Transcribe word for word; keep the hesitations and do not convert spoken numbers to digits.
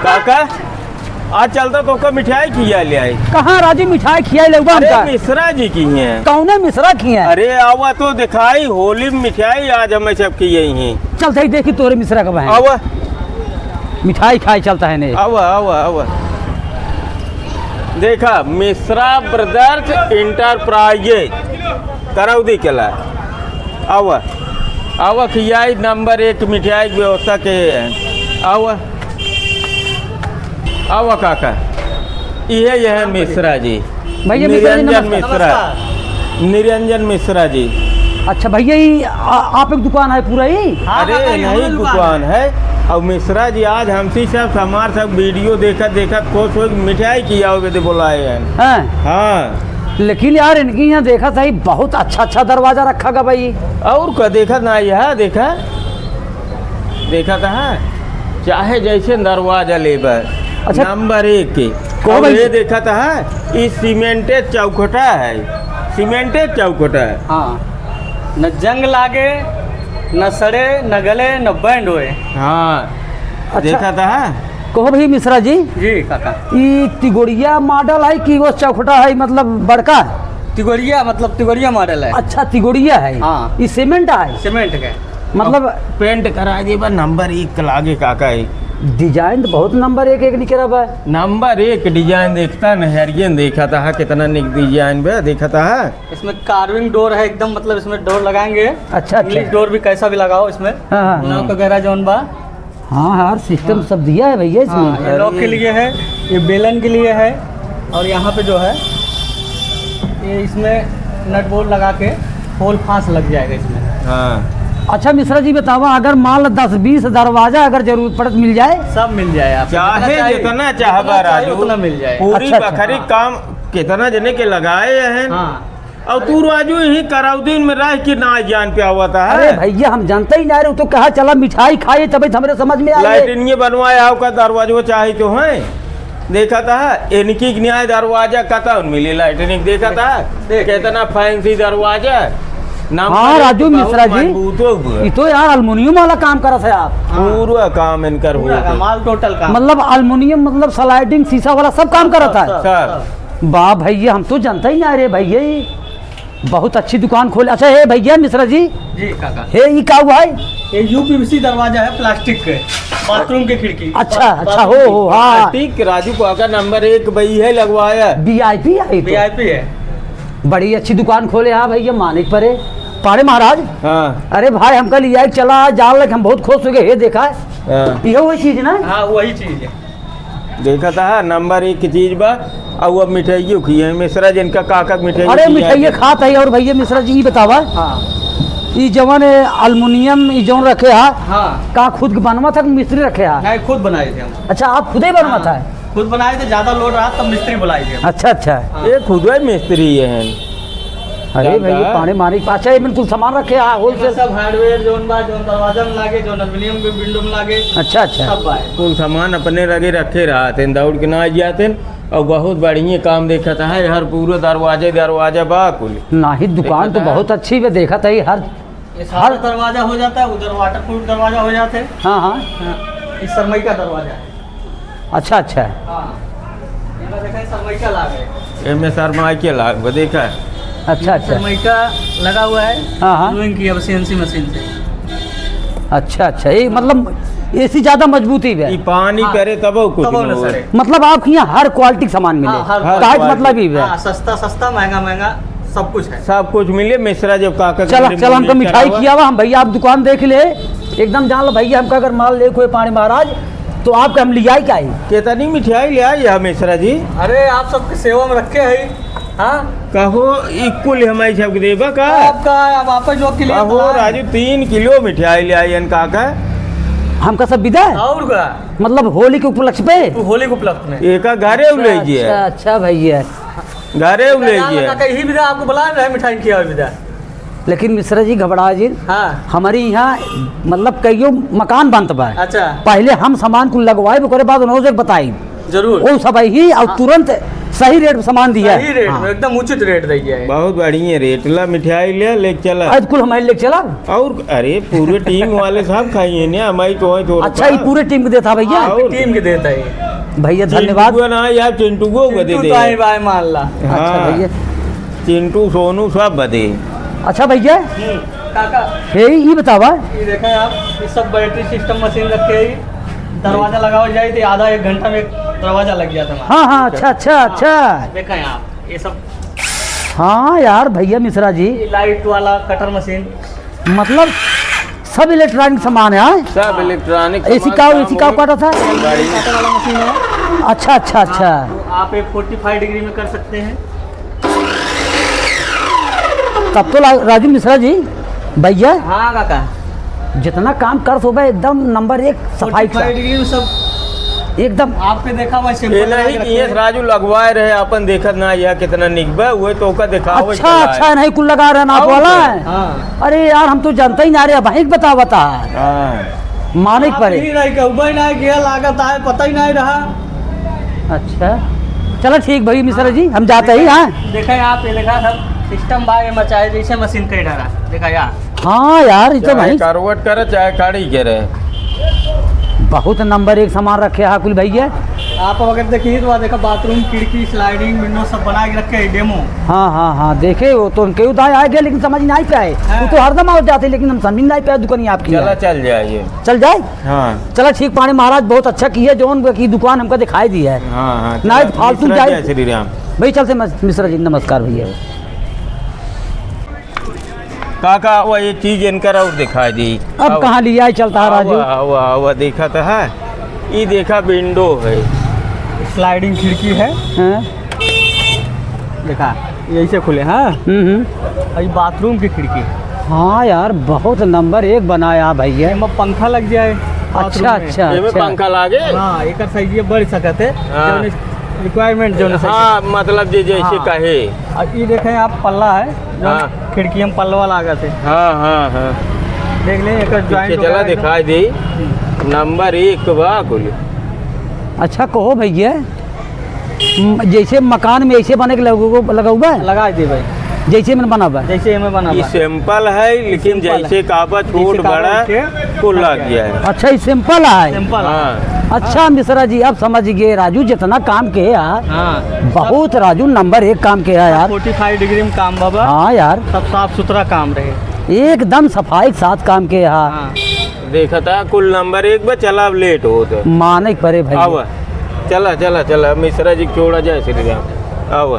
काका, आज चलता तोहका मिठाई खिया ले आई। कहाँ राजू मिठाई खिया ले बा अरे हमका? मिश्रा जी किहे। कौने मिश्रा किहे? अरे आवा तो देखाई, होली में मिठाई आज हमें सब खिए ही। चलते ही देखी तोरे मिश्रा का बहन। आवा। मिठाई खाए चलता है ने। आवा, आवा, आवा। देखा, मिश्रा ब्रदर्स इंटरप्राइजेज, करौदी कला। आवा, आवा, खियाई नंबर एक मिठाई की व्यवस्था के है। आवा, आवा काका, इहे, यह मिश्रा जी। भैया, मिश्रा जी, निरंजन नमस्कार। मिश्रा। नमस्कार। निरंजन मिश्रा जी। अच्छा भैया, ये आ-, आप एक दुकान है पूरा ही? हाँ, अरे हाँ, हाँ, नहीं, हमारी दुकान दुकान है। है। और मिश्रा जी आज हमसे सब हमार सब वीडियो देखत देखत खुश हो मिठाई खियाओगे तो बुलाए हैं। हाँ। हाँ। लेकिन यार, इनकी यहाँ देखा सही, बहुत अच्छा अच्छा दरवाजा रखा गा भाई। और का देखा ना, यह देखा, देखा था, चाहे जैसे दरवाजा लेबे, अच्छा। नंबर एक के। कहो और भाई। ये देखा था, ई सीमेंटेड चौखटा है, सीमेंटेड चौखटा है। हाँ, न जंग लागे, न सड़े, न गले, न बैंड होए। हाँ, अच्छा। देखा था। कहो भाई मिश्रा जी। जी काका। ई तिगोड़िया मॉडल है कि वो चौखटा है, मतलब बड़का? तिगोड़िया, मतलब तिगोड़िया मॉडल है। अच्छा, तिगोड़िया है। हाँ। ई सीमेंट है? सीमेंट का। मतलब पेंट करा देबा, नंबर एक लागे काका है। डिजाइन तो बहुत नंबर एक, एक निकरा बा। नंबर एक डिजाइन देखता न, हरियन देखा था, कितना निक डिजाइन बा, देखा था। इसमें कार्विंग डोर है एकदम, मतलब इसमें डोर लगाएंगे। अच्छा, अच्छा। इंग्लिश डोर भी कैसा भी लगाओ इसमें। हाँ, हाँ। नॉक वगैरह जौन बा। हाँ, हर सिस्टम हाँ। सब दिया है भैया इसमें। हाँ, ये लॉक के अरे। लिए है, ये बेलन के लिए है, और यहाँ पे जो है, ये इसमें नट बोल्ट लगा के होल फांस लग जाएगा इसमें। हाँ। अच्छा मिश्रा जी बतावा, अगर मान लो दस बीस दरवाजा अगर जरूरत पड़त मिल जाए? सब मिल जाए आपको, चाहे जितना चाहिए, जितना चाहबा जितना चाहिए राजू, उतना मिल जाए। पूरी अच्छा, अच्छा। बखरी काम कितना जने के लगाए हैं। हाँ। और तू राजू यही करौदीन में रह के ना जान पे आवता है। अरे भैया, हम जानते ही ना रहे, तो कहा चला मिठाई खाए, तबे तो हमरे समझ में आ गए। लैट्रिन ये बनवाए आओ का दरवाजो चाहे तो है। देखा था इनकी न्याय दरवाजा कतौन मिली, लैट्रिन देखा था देख। कितना फैंसी दरवाजा। नंबर हाँ, एक राजू बहुत मिश्रा जी, मजबूत हो गया। ये तो यार एल्युमिनियम वाला काम करत है आप। हाँ। पूरा काम इनकर पूरा हुआ काम, था। माल टोटल काम। मतलब एल्युमिनियम, मतलब स्लाइडिंग शीशा वाला सब काम करत है। सब, सब। वाह भैया, हम तो जानते ही ना रहे भैया, ये बहुत अच्छी दुकान खोले। अच्छा, हे भैया मिश्रा जी, जी काका। हे, ई का हुआ है? ये यूपीवीसी दरवाजा है, प्लास्टिक के, बाथरूम के खिड़की। अच्छा, बा-, अच्छा, हो, बाथरूम हो, की। हाँ। ठीक, राजू काका नंबर एक भाई है, लगवाया। वीआईपी है ये तो। वीआईपी है। बड़ी अच्छी दुकान खोले, हाँ भैया, मानिक परे। पाड़े महाराज। हाँ। अरे भाई, हमका लिया चला, जान लग, हम बहुत खुश हो गए। हे देखा है? हाँ। ये वही चीज ना? हाँ, वही चीज है। देखा था, नंबर एक की चीज बा। और अब मिठाइयों की है, मिश्रा जिनका काका की मिठाई अरे की मिठाइये है। खात है। और भैया मिश्रा जी, ई बतावा, हाँ। ई जवन एल्युमिनियम ई जवन रखे हा, हाँ। का खुद के बनवा था कि मिस्त्री रखे हा? नहीं, खुद बनाए थे हम। अच्छा, आप खुदे बनवा हाँ, था? खुद बनाए थे, ज्यादा लोड रहा तब मिस्त्री बुलाई थे हम। अच्छा, अच्छा। हाँ। ये खुद ही मिस्त्री है। अरे भाई, ये दादा। पानी मारी। अच्छा, ये बिल्कुल सामान रखे हा, ये होलसेल। सब हार्डवेयर जोन बा, जोन दरवाजा में लागे, जोन एल्युमिनियम के विंडो में लागे, अच्छा, अच्छा। सब बा। कुल सामान अपने लगे रखे रहत हैं, दौड़ के ना जात हैं। और बहुत बढ़िया काम देखत है, हर पूरा दरवाजे, दरवाजा बा कुल। नाही, दुकान तो देखत है। बहुत अच्छी बा, देखत है हर, ये सादा हर दरवाजा हो जाता है, उधर वाटरप्रूफ दरवाजा हो जाते हैं। हाँ, हाँ। हाँ, ये सरमई का दरवाजा है। अच्छा, अच्छा। हाँ। ये देखा, सरमई का लाग है। एमे सरमई के लाग बा, देखा। अच्छा, अच्छा। सरमई का लगा हुआ है। हाँ, हाँ। ग्लूइंग की अब सीएनसी मशीन से। अच्छा, अच्छा। ये मतलब एसी ज्यादा मजबूती बा। ये पानी हाँ। करे तब कुछ तब न न होए। सरे। मतलब आपके यहाँ हर क्वालिटी के सामान मिले। हाँ, हर काहे के क्वालिटी। मतलब ही बा। हाँ, सस्ता, सस्ता, महंगा, महंगा, सब कुछ है। सब कुछ मिले। मिश्रा जब काका के चला, घर में चला, हमको मिल मिठाई करावा। खियावा, हम भैया आप दुकान देख ले, एकदम जान लो भैया, हमका अगर माल ले कोई पानी महाराज, तो आपके हम लियाई का ही। कितनी मिठाई ले आई है मिश्रा जी? अरे, आप सबके सेवा में रखे हैं। हाँ? कहो, ई कुल हमारी सबके देबा का? आपका, आप आपस जो के लिए कहो, बनाए। राजू, तीन किलो मिठाई ले आई हन काका। हमका सब विदा है? और का? मतलब होली के उपलक्ष्य पे? तू होली के उपलक्ष्य में। एका घरे अच्छा, उलैजिए। अच्छा, अच्छा भैया। घरे उलैजिए। काका, यही विदा आपको बुला रहे हैं, मिठाई खिया विदा। लेकिन मिश्रा जी घबरा जिन, हाँ। हमारे यहाँ मतलब कईयो मकान बनत बा। अच्छा। पहले हम सामान कुल लगवाइब, ओकरे बाद उन्हों से बताइब। जरूर। वो सब ही और हाँ। तुरंत सही रेट में सामान दिया है। सही रेट हाँ। में, एकदम उचित रेट दे दिया है। बहुत बढ़िया रेट। ला मिठाई ले, लेके चला। आज कुल हमारे लेके चला। और अरे, पूरे टीम वाले साहब खाइए ना, हमारी तो है थोड़ा अच्छा, ये सा। पूरे टीम को देता भैया? हाँ, और टीम के देता है। भैया, धन्यवाद। चिंटुआ ना यार, चिंटुआ को दे चिंटू दे। तो आई भाई, मान ला। अच्छा हाँ। भैया। चिंटू, सोनू सब बदे। अच्छा भैया। हम्म, काका। हे, ई बतावा। ये देखें आप, ये सब बैटरी सिस्टम मशीन रखे हैं। दरवाजा लगावा जाए तो आधा एक घंटा में दरवाजा लग जाता है। हाँ, हाँ, अच्छा, अच्छा, हाँ, अच्छा। देखें आप, ये सब। हाँ यार, भैया मिश्रा जी। ये लाइट वाला कटर मशीन। मतलब, सब इलेक्ट्रॉनिक सामान है, हाँ? सब हाँ। इलेक्ट्रॉनिक एसी सामान, का, काम एसी का हो। काटा था? गाड़ी। काटे वाला मशीन है। अच्छा, अच्छा, अच्छा। हाँ, तो आप एक फोर्टी फाइव डिग्री में कर सकते हैं। तब तो ला-, राजू मिश्रा जी, भैया। हाँ काका। जितना काम कर सोबे एकदम नंबर एक सफाई के फोर्टी फाइव साथ। डिग्री में सब एकदम। आपके देखा हुआ ये सैंपल नहीं बना के कि ये रखे हैं। राजू लगवाए रहे, अपन देखत ना यह कितना निकबे, वो तो ओका दिखावे अच्छा, चला है। अच्छा, नहीं कुल लगा रहे ना आप और वाला क्या? है। हाँ। अरे यार, हम तो जानते ही ना रहे, अब वहीं बतावा था। हाँ। माने के आप परे। ही नहीं कहबे ना कि यह लागत आए, पता ही नहीं रहा। अच्छा, चला ठीक भाई मिश्रा हाँ। जी, हम जाते ही, हाँ। देखें आप, ये देखा सब सिस्टम बा, ये मचाए जैसे मशीन कहीं डाला, देखा यार। हाँ यार, ये तो चाहे भाई करवट करे, चाहे खड़ी करे। बहुत नंबर एक सामान रखे हैं कुल भैया। आप अगर देखिए तो वहाँ देखा बाथरूम, खिड़की, स्लाइडिंग विंडो सब बना के रखे हैं, डेमो। हाँ, हाँ, हाँ, देखे वो तो उनके उदाय आ गए, लेकिन समझ नहीं पाए। हाँ। वो तो हरदम आ जाते, लेकिन हम समझ नहीं पाए दुकान आपकी चला है। चल जाइए। चल जाए? हाँ। चला ठीक, पांड़े महाराज बहुत अच्छा किया, जौन की दुकान हमका दिखाई दी है। हाँ, हाँ, ना चला, फालतू मिश्रा जाए। जय श्री राम। भाई चलते मस-, मिश्रा जी, नमस्कार भैया। काका, वो ये चीज इनकर और दिखाई दी। अब अब कहाँ लिया चलता है राजू? आवा, आवा, आवा, देखा तो है। ये देखा विंडो है। स्लाइडिंग खिड़की है। हाँ। देखा, ये ऐसे खुले, हाँ। हम्म, हम्म। और ये बाथरूम की खिड़की। हाँ यार, बहुत नंबर एक बनाया भैया। एमा पंखा लग जाए अच्छा, बाथरूम में। अच्छा, एमे अच्छा। पंखा लागे? हाँ, एकर साइज ये बढ़ सकत है। हाँ। जौन रिक्वायरमेंट जौन साइज। हाँ, मतलब जे जैसे हाँ। कहे। और ये देखें आप, पल्ला है, जौन हाँ। खिड़की में पल्ला लागत है। हाँ, हाँ, हाँ। देख लें, एकर पीछे ज्वाइंट चला वगैरह एकदम दिखाई दे। नंबर एक बा कुल। अच्छा, कहो भैया, म-, जैसे मकान में ऐसे बने के लगो-, लगौबा? लगा दे भाई। जैसे में बना बा? जैसे में बना ये बा। सिंपल है, लेकिन सिंपल है। जैसे काबा छोट जैसे काबा बड़ा उठे, को लग गया है। अच्छा, ये सिंपल है। सिंपल है। हाँ। अच्छा मिश्रा जी, अब समझ गए राजू, जितना काम के है यार, हाँ। बहुत राजू नंबर एक काम के है यार। फोर्टी फाइव डिग्री में काम बाबा। हाँ यार। सब साफ सुथरा काम रहे। एकदम सफाई के साथ काम के है। हाँ। देखता कुल नंबर एक बा, चला अब लेट होत है। माने के परे भाई। आवा, चला, चला, चला, मिश्रा जी के छोड़ा जय श्री राम। आवा।